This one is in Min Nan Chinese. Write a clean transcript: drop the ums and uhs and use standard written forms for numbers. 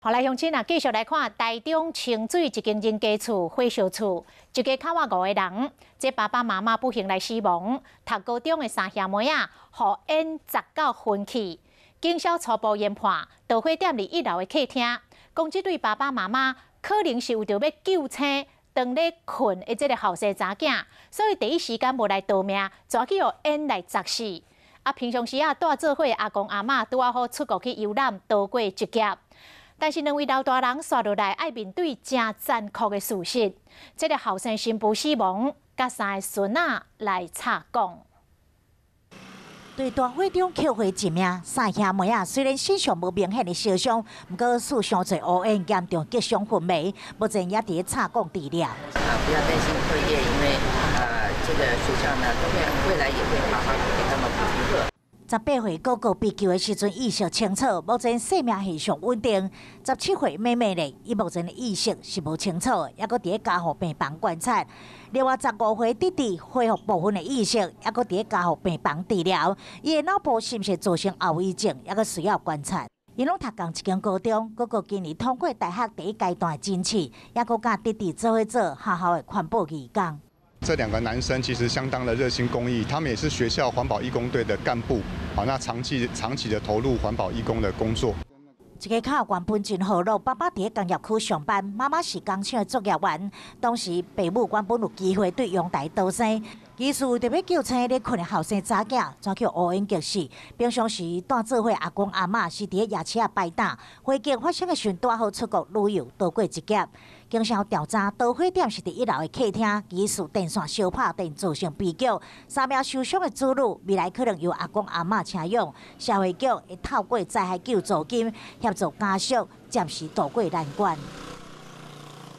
好來，鄉親啊，繼續來看台中清水一間人家厝火燒厝，一家口仔五個人，這爸爸媽媽不幸來死亡，讀高中的三兄妹仔，予煙砸到昏去。警消初步研判，導火點佇一樓的客廳，講這對爸爸媽媽可能是為著欲救醒當咧睏的這个後生查囝，所以第一時間無來逃命，跩去予煙來砸死。啊，平常時啊，蹛做伙阿公阿嬤拄仔好出國去遊覽，逃過一劫。但是兩位老大人紲落來愛面對誠殘酷的事實，這个後生新婦死亡，佮三个孫仔來吵講。對大火中抾回一命，三兄妹仔雖然身上無明顯的燒傷，毋過受傷濟烏煙，嚴重擊傷昏迷，目前也佇咧插管治療。啊，不要擔心課業，因為這個學校呢都會未來也會好好給他們補課。18歲哥哥被救的時陣意識清楚，目前生命現象穩定。17歲妹妹咧，伊目前的意識是無清楚，猶閣佇咧加護病房觀察。另外15歲弟弟恢復部分的意識，猶閣佇咧加護病房治療。伊的腦部是毋是造成後遺症，猶閣需要觀察。𪜶攏讀仝一間高中，哥哥今年通過大學第一階段的甄試，猶閣佮弟弟做伙做學校的環保義工。這兩個男生其實相當的熱心公益，他們也是學校環保義工隊的幹部，好，那長期長期的投入環保義工的工作。這家口原本真和樂，爸爸佇咧工業區上班，媽媽是工廠的作業員。當時爸母原本有機會對陽台逃生，其實為著欲救醒咧睏的後生查囝，跩去烏煙擊死。平常時蹛做伙阿公阿嬤是佇咧夜市仔擺檔，火警發生的時陣拄好出國旅遊，逃過一劫。警消調查，導火點是佇一樓的客廳，疑似電線燒拍電造成悲劇。三名受傷的子女未來可能由阿公阿嬤請養。社會局會透過災害救助金協助家屬暫時渡過難關。